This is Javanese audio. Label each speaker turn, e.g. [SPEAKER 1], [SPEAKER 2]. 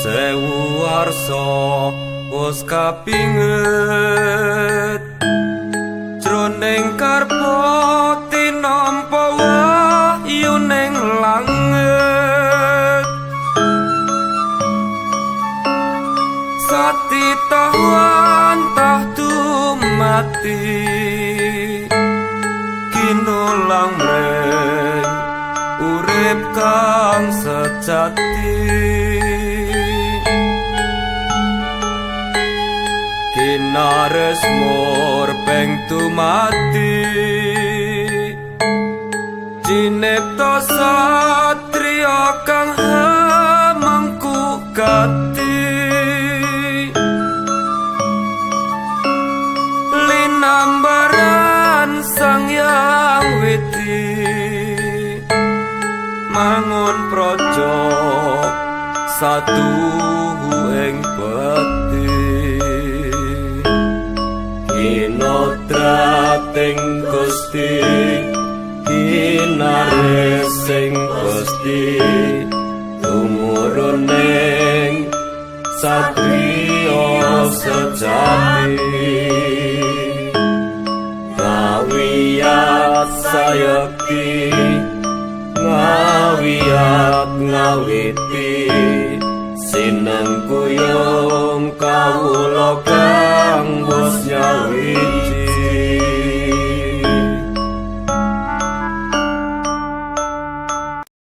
[SPEAKER 1] Sewu warsa wis kapinget jroning karpa tinampa wahyuning langit. Sati tahuan tah dumati kinulang mring urip kang sejati. Kinares murbeng dumati cinipta satriya kang hamangku gati. Linambaran Sang Hyang Widi mangun praja satuhu ing bekti. Kinotrating Gusti, kinaresing Gusti, tumuruning satriya sejati. Ngawiyat sayekti, ngawiyat ngawiti, sinengkuyung kawula.